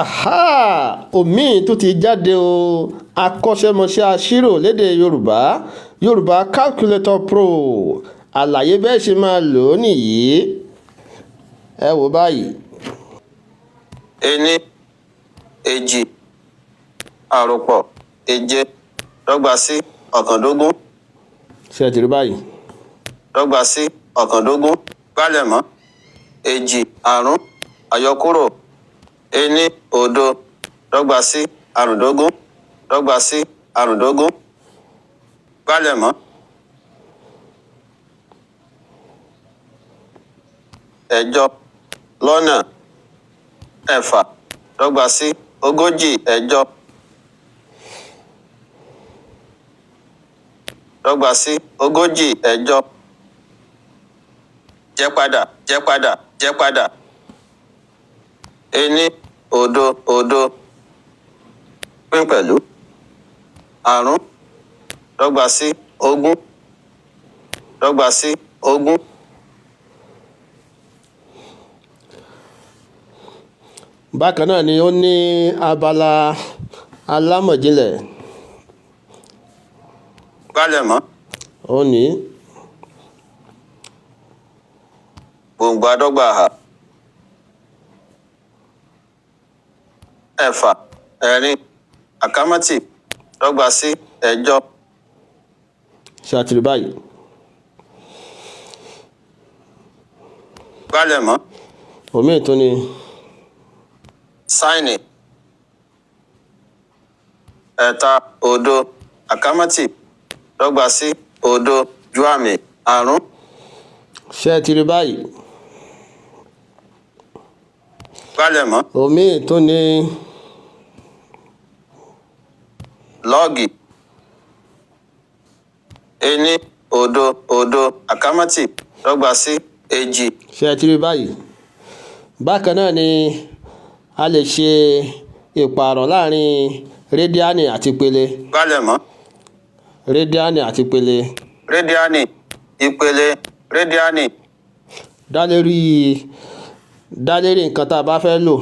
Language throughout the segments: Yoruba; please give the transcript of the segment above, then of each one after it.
Aha! Òmíì tún ti jáde o. Akọ́ṣẹ́mọṣẹ́ aṣírò lédè Yorùbá, Yorùbá Calculator Pro. Àlàyé bẹ́ẹ̀ ṣe máa lò ó nìyí. Ẹ wò báyìí. Ení, èjì, àròpọ̀, èje, dọ́gba sí ọ̀kàndógún. Ṣé ẹ ti rí báyìí? Dọ́gba sí ọ̀kàndógún. Gbálẹ̀mọ́, èjì, àrún, àyọkúrò, ení, òdo, dọ́gba sí àrúndógún, dọ́gba sí àrúndógún. Gbálẹ̀mọ́. Ẹ̀jọ lọ́nà ẹ̀fà dọ́gba sí ogójì ẹ̀jọ dọ́gba sí ogójì ẹ̀jọ. Jẹ́ padà, jẹ́ padà, jẹ́ padà. Ení, òdo, òdo, pín pẹ̀lú àrún dọ́gba sí ogún, dọ́gba sí ogún. Bákan náà ni ó ní abala alámọ̀jinlẹ̀. Gbálẹ̀mọ́. Ó ní. Gbòǹgbò adọ́gba àhà. Ẹ̀fà, ẹ̀rin, àkámọ́tì, dọ́gba sí ẹ̀jọ. Ṣé a ti rí báyìí? Gbálẹ̀mọ́. Òmíì tún ni. Sáìnì. Ẹ̀ta, òdo, àkámọ́tì, dọ́gba sí òdo, ju àmì, àrún. Ṣé ẹ ti rí báyìí? Gbálẹ̀mọ́. Òmíì tún ni. Lọ́ọ̀gì. Ení, òdo, òdo, àkámọ́tì, dọ́gba sí èjì. Ṣé ẹ ti rí báyìí? Bákan náà ni a lè ṣe ìpààrọ̀ láàrin rédíánì àti ìpele. Gbálẹ̀mọ́. Rédíánì àti ìpele. Rédíánì, ìpele, rédíánì. Dá lérí, dá lérí nǹkan tá a bá fẹ́ lò.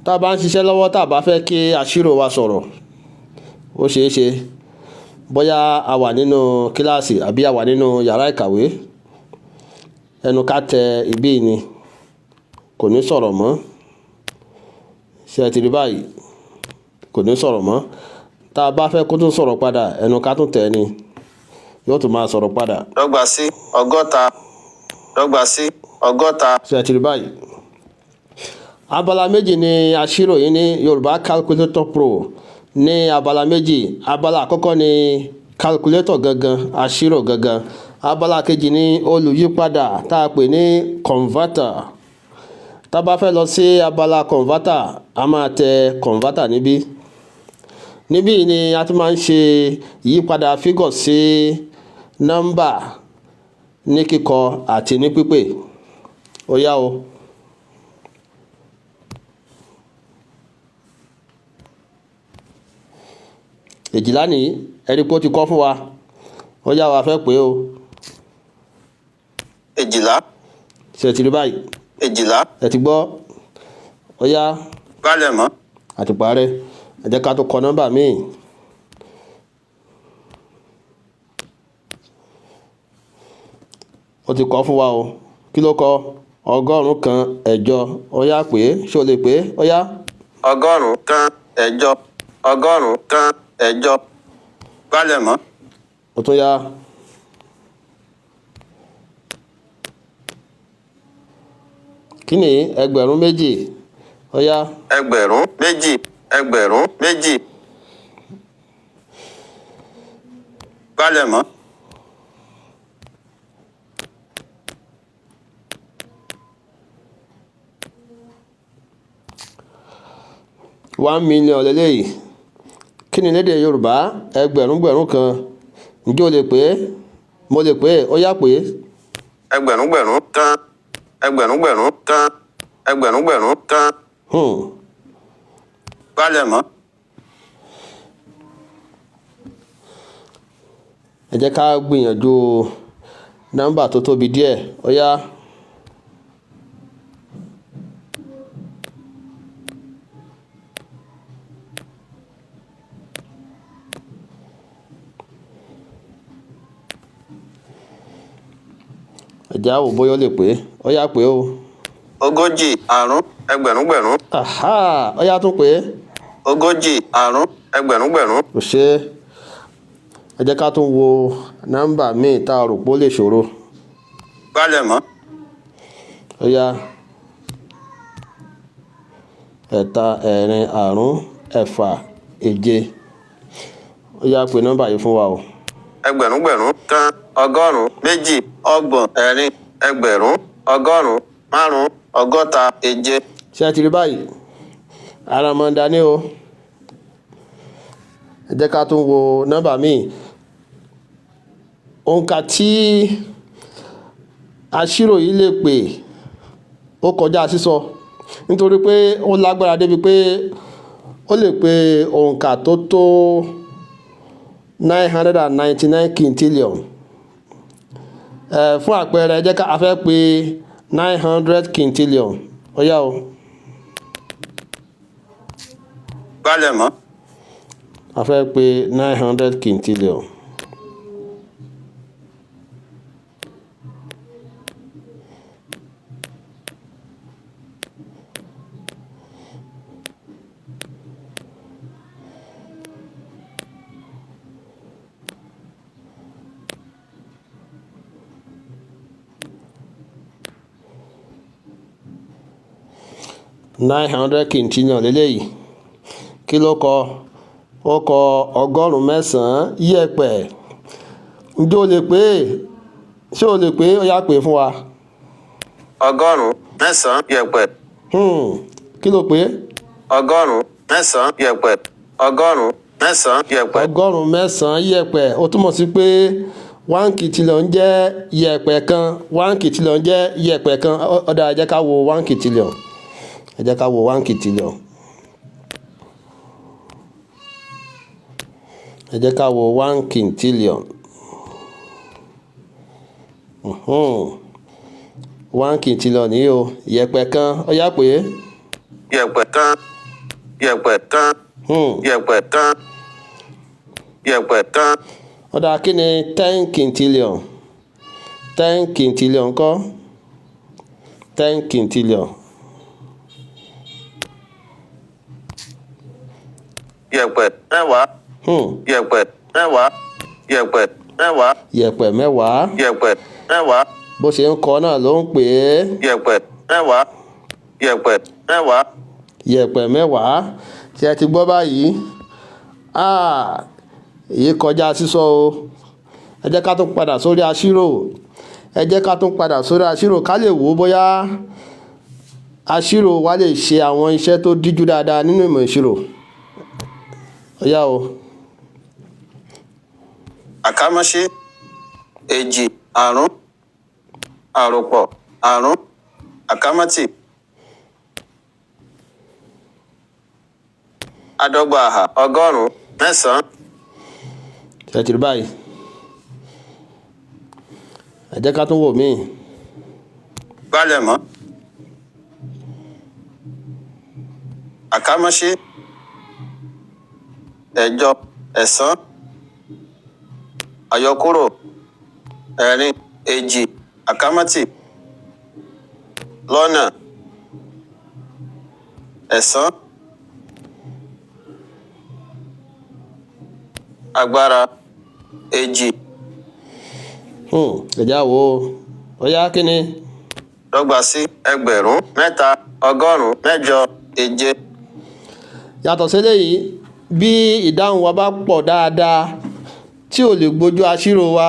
Tá a bá ń ṣiṣẹ́ lọ́wọ́, tá a bá fẹ́ kí aṣírò wa sọ̀rọ̀, ó ṣeé ṣe bóyá a wà nínú kíláàsì àbí a wà nínú yàrá ìkàwé, ẹnu ká tẹ ibí ni, kò ní sọ̀rọ̀ mọ́. Ṣé ẹ ti rí báyìí? Kò ní sọ̀rọ̀ mọ́. Tá a bá fẹ́ kó tún sọ̀rọ̀ padà, ẹnu ká tún tẹ̀ ni, yóò tún máa sọ̀rọ̀ padà. Dọ́gba sí ọgọ́ta, dọ́gba sí ọgọ́ta. Ṣé ẹ ti rí báyìí? Abala méjì ni aṣírò yìí ní Yorùbá Calculator Pro ní abala méjì. Abala àkọ́kọ́ ni calculator gangan, aṣírò gangan. Abala kejì ni olùyípadà tá a pè ní converter. Tá a bá fẹ́ lọ sí abala converter, a máa tẹ converter níbí. Níbí ni a ti máa ń ṣe ìyípadà figure sí nọ́mbà ní kíkọ àti ní pípè. Ó yá o. Èjìlá ní ẹ̀rí pé ó ti kọ́ fún wa. Ó yá wa fẹ́ pé o. Èjìlá. Ṣé ẹ ti rí báyìí? Èjìlá. Ẹ ti gbọ́. Ó yá. Gbálẹ̀mọ́. Àti parẹ́. Ẹ jẹ́ ká tó kọ nọ́mbà míì. Ó ti kọ́ fún wa o. Kí ló kọ? Ọgọ́rùn-ún kan ẹ̀jọ. Ó yá pé, ṣé o lè pé? Ó yá. Ọgọ́rùn-ún kan ẹ̀jọ. Ọgọ́rùn-ún kan ẹ̀jọ. Gbálẹ̀mọ́. Ó tún yá. Kí ni ẹgbẹ̀rún méjì? Ó yá. Ẹgbẹ̀rún méjì, ẹgbẹ̀rún méjì. Gbálẹ̀mọ́. $1 million lélẹ́yìí. Kí ni lédè Yorùbá? Ẹgbẹ̀rún gbẹ̀rún kan. Ǹjẹ́ o lè pè é? Mo lè pè é. Ó yá pè é. Ẹgbẹ̀rún gbẹ̀rún kan, ẹgbẹ̀rún gbẹ̀rún kan, ẹgbẹ̀rún gbẹ̀rún kan. Gbálẹ̀mọ́. Ẹ jẹ́ ká gbìyànjú nọ́mbà tó tóbi díẹ̀. Ó yá. Ẹ jẹ́ á wò bóyá ó lè pé. Ó yá, pé o. 40 àrún ẹgbẹ̀rúngbẹ̀rún. Aha, ó yá, tún pé. 40 àrún ẹgbẹ̀rúngbẹ̀rún. Kò ṣe é. Ẹ jẹ́ ká tún wo nọ́mbà míì tá a rò pé ó lè ṣòro. Palẹ̀mọ́. Ó yá, ẹ̀ta, ẹ̀rin, àrún, ẹ̀fà, èje. Ó yá, pé nọ́mbà yìí fún wa o. Ẹgbẹ̀rúngbẹ̀rún kan, 100, 2, 30, ẹ̀rin, ẹgbẹ̀rún, 100, 5, 60, èje. Ṣé ẹ ti rí báyìí? Ara máa ń dání o. Ẹ jẹ́ ká tún wo nọ́mbà míì. Òǹkà tí aṣírò yìí lè pè ó kọjá sísọ, nítorí pé ó lágbára débi pé ó lè pe òǹkà tó tó 999 quintillion. Fún àpẹẹrẹ, ẹ jẹ́ ká a fẹ́ pe 900 quintillion. Ó yá o. Palẹ̀mọ́. A fẹ́ pe 900 quintillion. 900 quintillion lélẹ́yìí. Kí ló kọ? Ó kọ 900 yẹ̀pẹ̀. Ǹjẹ́ o lè pè é? Ṣé o lè pè é? Ó yá, pè é fún wa. 900 yẹ̀pẹ̀. Kí ló pè é? 900 yẹ̀pẹ̀. 900 yẹ̀pẹ̀. 900 yẹ̀pẹ̀. Ó túmọ̀ sí pé 1 quintillion jẹ́ yẹ̀pẹ̀ kan. 1 quintillion jẹ́ yẹ̀pẹ̀ kan. Ó dáa, ẹ jẹ́ ká wo 1 quintillion. Ẹ jẹ́ ká wo 1 quintillion. Ẹ jẹ́ ká wo 1 quintillion. 1 quintillion ní o. Yẹ̀pẹ̀ kan. Ó yá, pé. Yẹ̀pẹ̀ kan. Yẹ̀pẹ̀ kan. Yẹ̀pẹ̀ kan. Yẹ̀pẹ̀ kan. Ó dáa, kí ni 10 quintillion? 10 quintillion ńkọ́? 10 quintillion. Yẹ̀pẹ̀ 10. Yẹ̀pẹ̀ 10. Yẹ̀pẹ̀ 10. Yẹ̀pẹ̀ 10. Yẹ̀pẹ̀ 10. Bó ṣe ń kọ náà ló ń pè é. Yẹ̀pẹ̀ 10. Yẹ̀pẹ̀ 10. Yẹ̀pẹ̀ 10. Tí ẹ ti gbọ́ báyìí, èyí kọjá sísọ o. Ẹ jẹ́ ká tún padà sórí aṣírò. Ẹ jẹ́ ká tún padà sórí aṣírò ká lè wò ó bóyá aṣírò wa lè ṣe àwọn iṣẹ́ tó díjú dáadáa nínú ìmọ̀ ìṣirò. Ó yá o. Àkámọ́ṣí, èjì, àrún, àròpọ̀, àrún, àkámọ́tì. Adọ́gba àhà, 100, 9. Ṣé ẹ ti rí báyìí? Ẹ jẹ́ ká tún wò míì. Palẹ̀mọ́. Àkámọ́ṣí, ẹ̀jọ, ẹ̀sán, àyọkúrò, ẹ̀rin, èjì, àkámọ́tì, lọ́nà, ẹ̀sán, agbára, èjì. Ẹ jẹ́ á wò ó. Ó yá, kí ni? Dọ́gba sí ẹgbẹ̀rún mẹ́ta, 100, 8, èje. Yàtọ̀ sí eléyìí, bí ìdáhùn wa bá pọ̀ dáadáa tí ò lè gbójú aṣírò wa,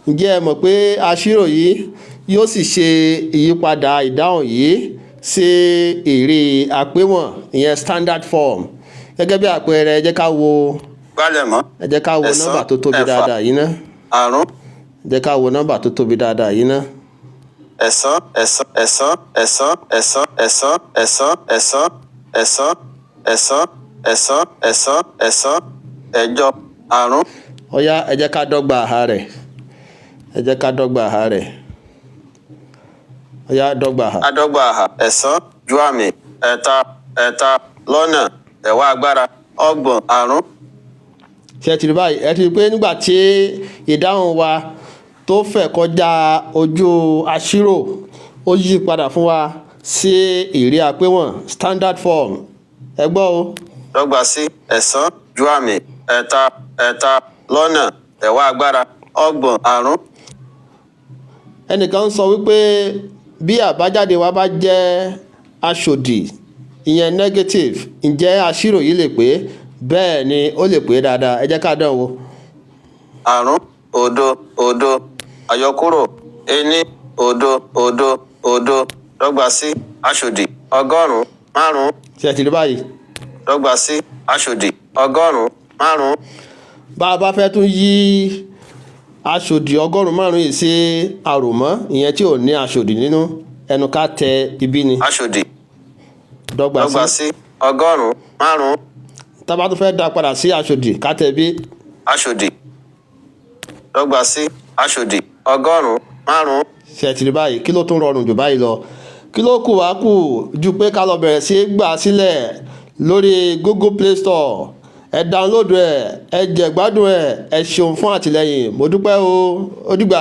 ǹjẹ́ ẹ mọ̀ pé aṣírò yìí yóò sì ṣe ìyípadà ìdáhùn yìí sí èrè àpéwọ̀n, ìyẹn standard form? Gẹ́gẹ́ bí àpẹẹrẹ, ẹ jẹ́ ká wo Palẹ̀mọ́. ẹ jẹ́ ká wo Ẹ̀sán, nọ́mbà tó tóbi ẹ̀fà. dáadáa yìí ná. Àrún. Ẹ jẹ́ ká wo nọ́mbà tó tóbi dáadáa yìí ná. Ẹ̀sán, ẹ̀sán, ẹ̀sán, ẹ̀sán, ẹ̀sán, ẹ̀sán, ẹ̀sán, ẹ̀sán, ẹ̀sán, ẹ̀sán, ẹ̀sán, ẹ̀sán, ẹ̀sán, ẹ̀jọ, àrún. Ó yá, ẹ jẹ́ ká dọ́gba àhá rẹ̀. Ẹ jẹ́ ká dọ́gba àhá rẹ̀. Ó yá, dọ́gba àhá. Adọ́gba àhà, ẹ̀sán, ju àmì, ẹ̀ta, ẹ̀ta, lọ́nà, ẹ̀wá agbára, 30, àrún. Ṣé ẹ ti rí báyìí? Ẹ ti rí pé nígbà tí ìdáhùn wa tó Tó fẹ̀ kọjá ojú aṣírò, ó yí padà fún wa sí ìrí àpéwọ̀n, standard form. Ẹ gbọ́ o. Dọ́gba sí ẹ̀sán ju àmì ẹ̀ta ẹ̀ta lọ́nà ẹ̀wá agbára 30 àrún. Ẹnìkan sọ wípé bí àbájáde wa bá jẹ́ aṣòdì, ìyẹn negative, ǹjẹ́ aṣírò yìí lè pé? Bẹ́ẹ̀ ni, ó lè pé dáadáa. Ẹ jẹ́ ká dán wò. Àrún òdo òdo àyọkúrò ení òdo òdo òdo dọ́gba sí aṣòdì 95. Ṣé ẹ ti rí báyìí? Dọ́gba sí aṣòdì 95. Bá a bá fẹ́ tún yí aṣòdì 95 yìí sí àròmọ́, ìyẹn tí ò ní aṣòdì nínú, ẹnu ká tẹ ibi ni. Aṣòdì dọ́gba dọ́gba sí sí 95. Tá a bá tún fẹ́ dá padà sí aṣòdì, ká tẹ bí. Aṣòdì dọ́gba sí aṣòdì 95. Ṣé ẹ ti rí báyìí? Kí ló tún rọrùn jù báyìí lọ? Kí ló kù wá kù ju pé ká lọ bẹ̀rẹ̀ sí gbà sílẹ̀ lórí Google Play Store? Ẹ download ẹ, ẹ jẹ gbádùn ẹ. Ẹ ṣeun fún àtìlẹyìn, mo dúpẹ́ o. Ó dìgbà.